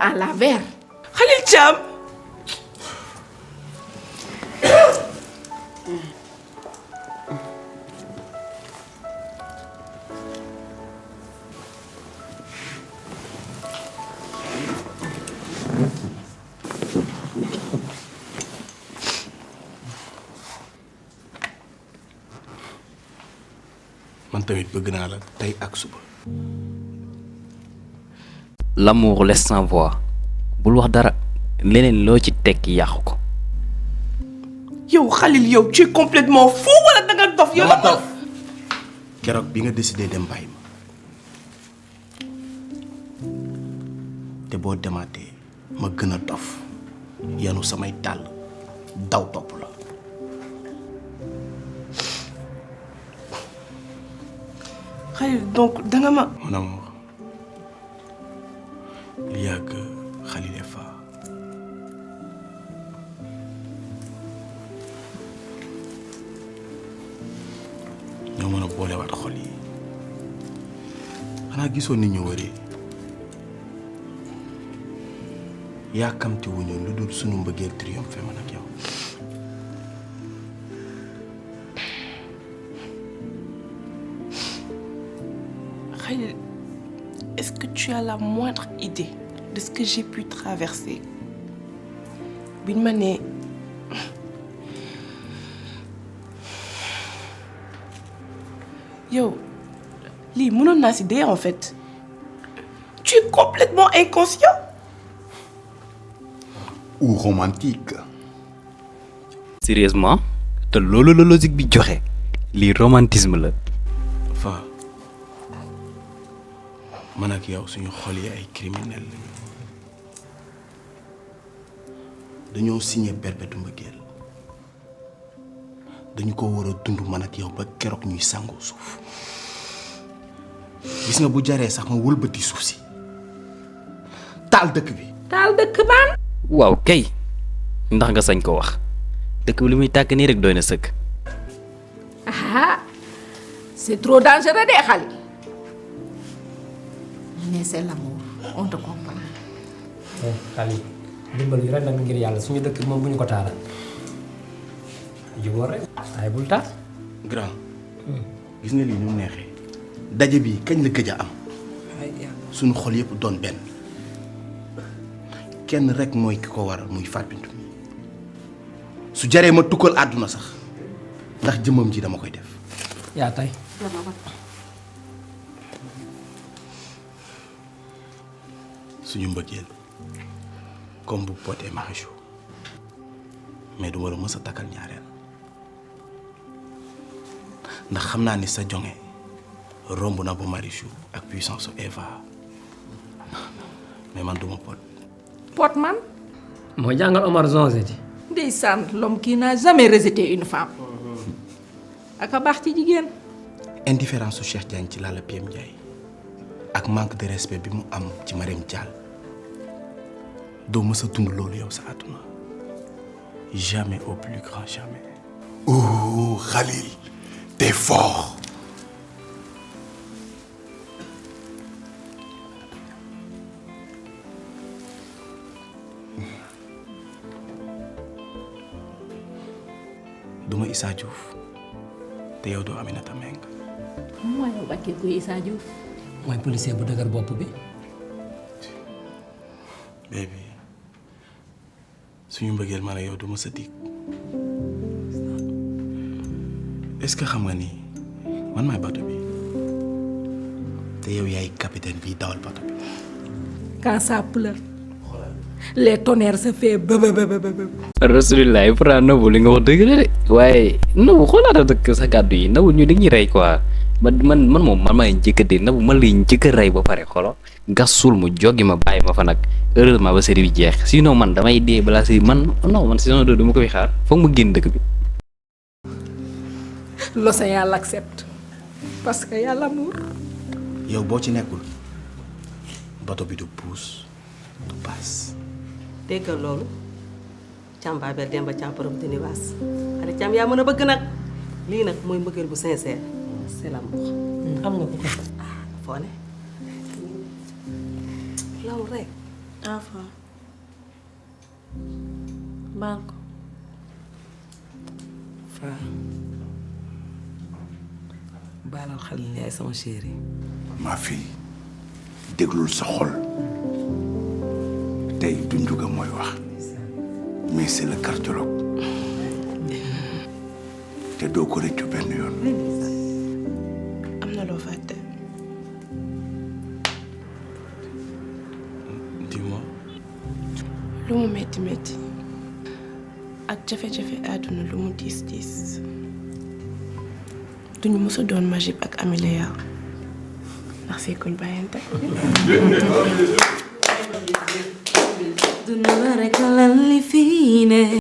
à l'envers. Khalil Thiam. man tamit bëgg naa la tey ak suba. L'amour laisse sans voix bul wax dara leneen loo ci tekki yàqu ko. yow Khalil yow tu es complètement fou wala da nga dof yow. dama dof keroog bi nga décidé dem bàyyi ma te boo demaatee ma gën a dof yanu samay dàll daw topp la. Khalil donc da nga ma. Mon amour, il y a que Khalil et Fa. ñoo mën a boolewaat xol yi xanaa gisoon ni ñu wëree yaakamti wuñu lu dul sunu mbëggeel triomphe man ak yow. Khalil, est-ce que tu as la moindre idée de ce que j'ai pu traverser bi ñu ma nee yow lii mënoon naa si dee en fait tu es complètement inconscient. ou romantique. Sérieusement te loolu la logique bi joxe lii romantisme la. Fa man ak yow suñu xol yi ay criminel lañu dañoo signé perpétu mbëggeel dañu ko war a dund man ak yow ba keroog ñuy sàngoo suuf gis nga bu jaree sax ma wëlbati suuf si taal dëkk bi. taal dëkk baan. waaw kay ndax nga sañ ko wax dëkk bi li muy tàkk nii rek doy na sëkk. Ah, c'est trop dangereux de Khalil. Mais c'est l'amour, on te comprend. Khalil dimbal yu rek nag ngir yàlla suñu dëkk moom bu ñu ko taalal jubóor rek ay bul taal. grand gis nga lii ñu neexee daje bi kañ la gëj a am suñu xol yëpp doon benn kenn rek mooy ki ko waral muy Fatou Bintou su jaree ma tukkal àdduna sax ndax jëmmam ji dama koy def. yaa tey suñu mbëggeel comme bu potee Marichou mais du ma la mës a takkal ñaareel ndax xam naa ni sa jonge romb na bu Marichou ak puissance su Eva mais man duma pot. Pot man. moo jàngal Omar Zonze ji. Ndeysaan l'homme qui n'a jamais rejeté une femme. ak a baax ci jigéen. indifférence su Cheikh Diagne ci Lalla Piem Ndiaye ak manque de respect bi mu am ci Marème Dial doo mës a dund loolu yow sa àdduna jamais au plus grand jamais. Oh Khalil, t'es fort. duma Issa Diouf te yow doo Aminata Mbengue. mooy yow bakkee kuy Issa Diouf. mooy policier bu dëgër bopp bi. baby suñu mbëggeel man ak yow du ma sa dig est-ce que xam nga ni man maay bato bi te yow yaay capitaine bi dawal bato bi. Quand ça pleure. Les tonnerres se fait Rasulullah pourtant Nabou li nga wax dëgg la de waaye Nabou xoolaata dëkk sa kàddu yi Nabou ñu dañuy rey quoi man moom man maay njëkk a dee Nabou man lay njëkk a rey ba pare xolo gas suul mu joggi ma bàyyi ma fa nag heureusement ba série bi jeex sinon man damay dee balaa série man saison 2 dama koy xaar foog mu génn dëkk bi. L'océan l'accepte parce que y a l'amour. yow boo ci nekkul bato bi du puus du paas. déggal loolu càmbaa bel demba càmparam dini waas xale càmm yaa mën a bëgg nag lii nag mooy mbëggeel bu sincère c'est l'amour. xam nga ko ko. foo ne loolu rek Afa baal ko. Fa baalal Khalil yaay sama chéri. ma fille déglul sa xol tey du njuga mooy wax mais c'est le cardiologue te doo ko rëccu benn yoon. am na loo fàtte. dis-moi. lu mu metti metti ak jafe-jafe àdduna lu mu diis diis duñu mës a doon Magib ak Amiléa ndax fekkuñ bàyyante. Du no la regalan li fine